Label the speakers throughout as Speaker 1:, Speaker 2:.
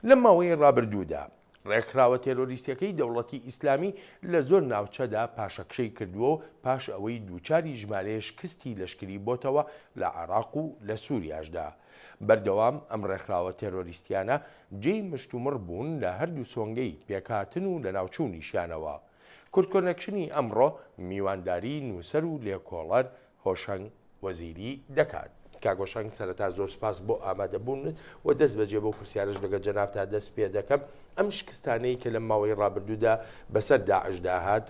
Speaker 1: لەم ماوەی ڕابردوودا ڕێکخراوە تێرۆریستیەکەی دەوڵەتی ئیسلامی لە زۆر ناوچەدا پاشەکشەی کردووە و پاش ئەوەی دووچاری ژمارەیە شکستی لەشکری بۆتەوە لە عێراق و لە سوریاشدا بەردەوام ئەم ڕێکخراوە تێرۆریستیانە جێی مشتومڕ بوون لە هەردوو سۆنگەی پێکهاتن و لەناوچوونیشیانەوە. کوردکۆنێکشنی ئەمڕۆ میوانداری نووسەر و لێکۆڵەر هۆشەنگ وەزیری دەکات. کاک هۆشەنگ سەرەتا زۆر سپاس بۆ ئامادەبوونت و دەست بەجێ بەو پرسیارەش لەگەڵ جەنابتا دەست پێ دەکەم، ئەم شکستانەی کە لەم ماوەی ڕابردوودا بەسەر داعشدا هات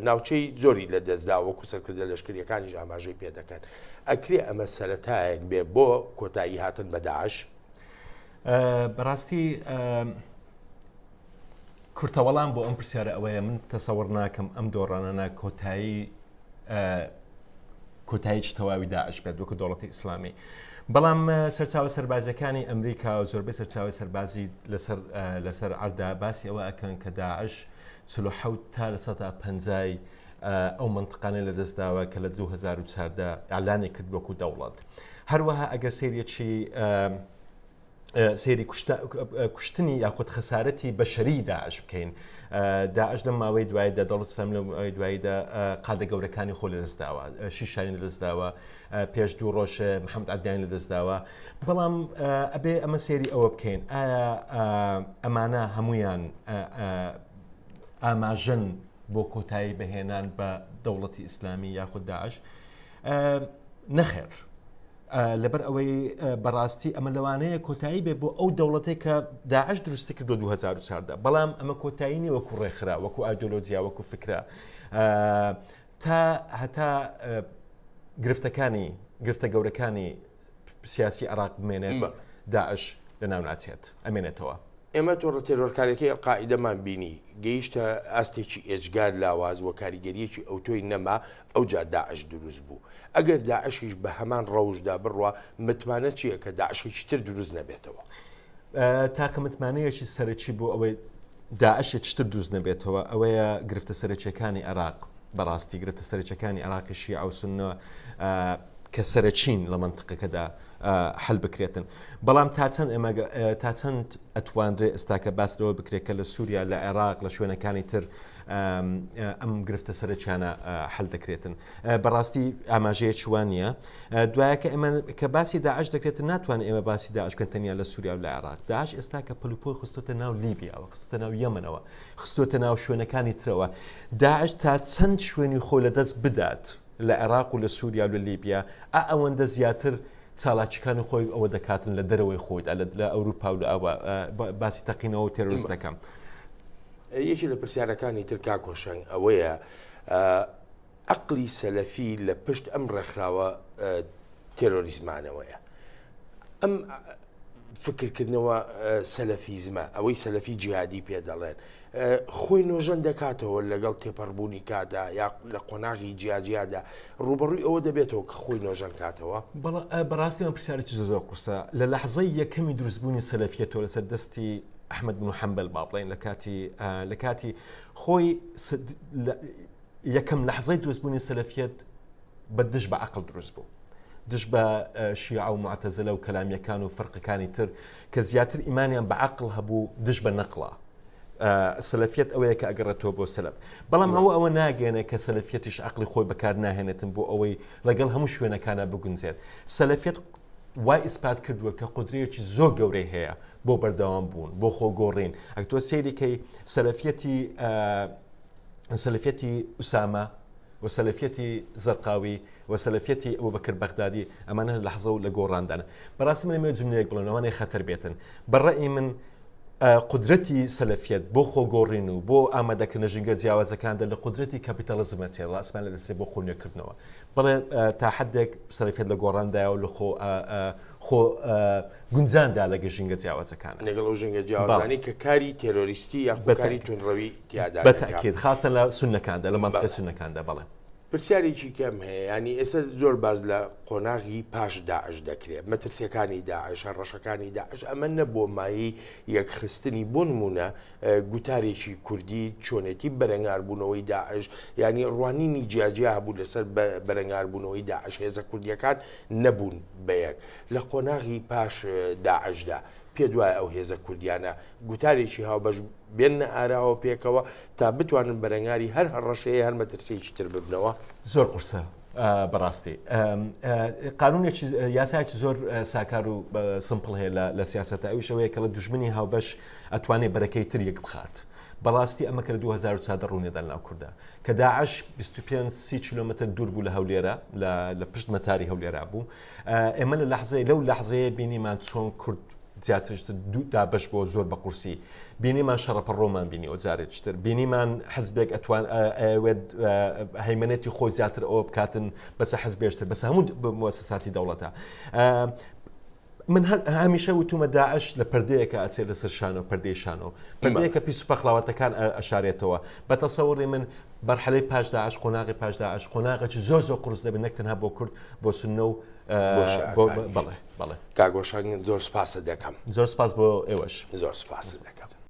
Speaker 1: ناوچەی زۆری لەدەستدا وەکو سەرکردە لەشکرییەکانیش ئاماژەی پێ دەکەن، ئەکرێ ئەمە سەرەتایەک بێ بۆ کۆتایی هاتن بە داعش؟
Speaker 2: بەڕاستی کورتە وەڵام بۆ ئەم پرسیارە ئەوەیە من تەسەوڕ ناکەم ئەم دۆڕانانە کۆتایی کۆتاییش تەواوی داعش بێت وەکو دەوڵەتی ئیسلامی. بەڵام سەرچاوە سەربازیەکانی ئەمریکا و زۆربەی سەرچاوی سەربازی لەسەر لەسەر عەردا باسی ئەوە ئەکەن کە داعش 46 تا لە سەدا پەنجای ئەو منطقانە لەدەستداوە کە لە 2014 ئالانی کرد وەکو دەوڵەت. هەروەها ئەگەر سەیرێکی سەیری کوشتنی یاخود خەسارەتی بەشەری داعش بکەین داعش لەم ماوەی دواییدا دەوڵەت ئیسلام لەم ماوەی دواییدا قادە گەورەکانی خۆ لەدەستداوە شیشانی لەدەستداوە پێش دوو ڕۆژ محەممەد عەدنانی لەدەستداوە بەڵام ئەبێ ئەمە سەیری ئەوە بکەین ئایا ئەمانە هەمویان ئاماژەن بۆ کۆتایی بەهێنان بە دەوڵەتی ئیسلامی یاخود داعش نەخێر لەبەر ئەوەی بەڕاستی ئەمە لەوانەیە کۆتایی بێ بۆ ئەو دەوڵەتێک کە داعش دروستی کردو 2014 بەڵام ئەمە کۆتایی نیە وەکو ڕێکخرا وەکو ئایدۆلۆجیا وەکو فکرە تا هەتا گرفتەکانی گرفتە گەورەکانی سیاسی عراق بمێنێت داعش لەناو ناچێت ئەمێنێتەوە.
Speaker 1: ئێمە تۆڕە تێرۆرکاریەکەی ئەلقاعیدەمان بینی گەیشتە ئاستێکی ئێجگار لاواز و کاریگەریەکی ئەوتۆی نەما ئەوجا داعش دروست بوو. ئەگەر داعشیش بە هەمان ڕەوشدا بڕوا متمانە چیە کە داعشێکی تر دروست نەبێتەوە؟
Speaker 2: تاکە متمانەیەکی سەرەکی بۆ ئەوەی داعشێکی تر دروست نەبێتەوە ئەوەیە گرفتە سەرەکیەکانی عێراق بەڕاستی گرفتە سەرەکیەکانی عێراقی شیعە و سوننە کە سەرەکین لە مەنتقەکەدا حل بکرێتن بەڵام تا چەند ئێمە تا چەند ئەتوانرێ ئێستاکە باس لەوە بکرێت کە لە سووریا لە عێراق لە شوێنەکانی تر ئەم گرفتە سەرەکیانە حل دەکرێتن بەڕاستی ئاماژەیە چوان نییە دوایەکە ئێمە کە باسی داعش دەکرێت ناتوان ئێمە باسی داعش بکەن تەنیا لە سووریا و لە عێراق داعش ئێستا کە پەلوپۆی خستۆتە ناو لیبیاوە خستۆتە ناو یەمەنەوە خستۆتە ناو شوێنەکانی ترەوە داعش تا چەند شوێنی خۆی لەدەست بدات لە عێراق و لە سووریا و لە لیبیا ئا ئەوەندە زیاتر چالاکیەکانی خۆی ئەوە دەکاتن لە دەرەوەی خۆیدا لە ئەوروپا و لە ئەوە باسی تەقینەوە و تێرۆریست دەکەم.
Speaker 1: یەکێ لە پرسیارەکانی تر کاک هۆشەنگ ئەوەیە عەقڵی سەلەفی لە پشت ئەم ڕێکخراوە تێرۆریزمانەوەیە. ئەم فکرکردنەوە سەلەفیزمە ئەوەی سەلەفی جیهادی پێ دەڵێن خۆی نۆژەن دەکاتەوە لەگەڵ تێپەڕبوونی کادا یا لە قۆناغی جیاجیادا ڕوبەڕووی ئەوە دەبێتەوە کە خۆی نۆژەن کاتەوە
Speaker 2: بەڕاستی ئەم پرسیارێکی زۆر زۆر قورسە لە لەحزەی یەکەمی دروستبوونی سەلەفیەتەوە لەسەر دەستی ئەحمەد بن حەنبەل با بڵێین لە کاتی لە کاتی خۆی یەکەم لەحزەی دروستبوونی سەلەفیەت بە دژ بە عەقڵ دروست بوو دژ بە شیعە و معتەزلە و کەلامیەکان و فرقەکانی تر کە زیاتر ئیمانیان بە عەقڵ هەبوو دژ بە نەقڵە سەلەفیەت ئەوەیە کە ئەگەڕێتەوە بۆ سەلەف بەڵام ئەوە ئەوە ناگەێنێ کە سەلەفیەتیش عەقڵی خۆی بەکار ناهێنێتن بۆ ئەوەی لەگەڵ هەموو شوێنەکانە بگونجێت سەلەفیەت وای ئیسپات کردووە کە قودرەیەکی زۆر گەورەی هەیە بۆ بەردەوام بوون بۆ خۆگۆڕین ئەگەر تۆ سەیریکەی سەلەفیەتی سەلەفیەتی ئوسامە و سەلەفیەتی زەرقاوی و سەلەفیەتی ئەبوبەکر بەغدادی ئەمانە لە لەحزە و لە گۆڕاندانە. بەڕاستی من ئەمەوێت جوملەیەک بڵێم لەوانەیە خەتەر بێتن. بە ڕەئی من قودرەتی سەلەفیەت بۆ خۆگۆڕین و بۆ ئامادەکردنە ژینگە جیاوازەکاندا لە قودرەتی کەپیتالیزم ئەچێت، ڕاسمال ئەچێت بۆ خۆنوێکردنەوە. بەڵێ تا حەدێک سەلەفیەت لە گۆڕاندایە و لە خۆ خۆ گونجاندا لەگە ژینگە جیاوازەکان.
Speaker 1: لەگەڵ ئەو ژینگە جیاوازانەی کە کاری تێرۆریستی یاخود کاری توندڕەوی تیادا
Speaker 2: دەکا. بەتەئکید خاستەن لە سوننەکاندا لە مەنتقەی سوننەکاندا بەڵێ.
Speaker 1: پرسیارێکی کەم هەیە یانی ئێستا زۆر باس لە قۆناغی پاش داعش دەکرێت مەترسیەکانی داعش هەڕەشەکانی داعش ئەمە نەبووە مایەی یەکخستنی بۆ نمونە گوتارێکی کوردی چۆنێتی بەرەنگاربوونەوەی داعش یانی ڕوانینی جیاجیا هەبوو لەسەر بەرەنگاربوونەوەی داعش هێزە کوردیەکان نەبوون بەیەک لە قۆناغی پاش داعشدا. پێت وایە ئەو هێزە کوردیانە گوتارێکی هاوبەش بێننە ئاراوە پێکەوە تا بتوانن بەرەنگاری هەر هەڕەشەیە هەر مەترسیەکی تر ببنەوە؟
Speaker 2: زۆر قورسە بەڕاستی قانونێکی یاسایکی زۆر ساکار و سمپڵ هەیە لە سیاستە ئەویش ئەوەیە کە لە دوژمنی هاوبەش ئەتوانێت بەرەکەی تر یەک بخات. بەڕاستی ئەمە کە لە 2014 ڕوونێدا ناو کووردا کە داعش 25 سی کیلومتر دوور بوو لە هەولێرە لە پشت مەتاری هەولێرا بوو ئێمە لە لەحزەی لەو لەحزەیە بینیمان چۆن کورد زیاترشتر دوو دابش بۆ زۆر بە قورسی بینیمان شەڕەپەڕۆمان بینیەوە جارێکتر بینیمان حزبێک ئەتوان ئەوێت هەیمنەتی خۆی زیاتر ئەوە بکاتن بەسە حزبێشتر بەس هەموو موسساتی دەوڵەتە من هەمیشە وتومە داعش لە پردەیەکە ئەچێت لەسەر شانۆ پردەی شانۆ پردەیەکە پیس و پەخلاوەتەکان ئەشارێتەوە بە تەسەوڕی من بەرحەلەی پاش داعش قۆناغی پاش داعش قۆناغێکی زۆر زۆر قورس دەبێت نەک تەنها بۆ کورد بۆ سوننە و بەڵێ بەڵێ
Speaker 1: کاک هۆشەنگ زۆر سپاست دەکەم.
Speaker 2: زۆر سپاس بۆ ئێوەش.
Speaker 1: زۆر سپاست دەکەم.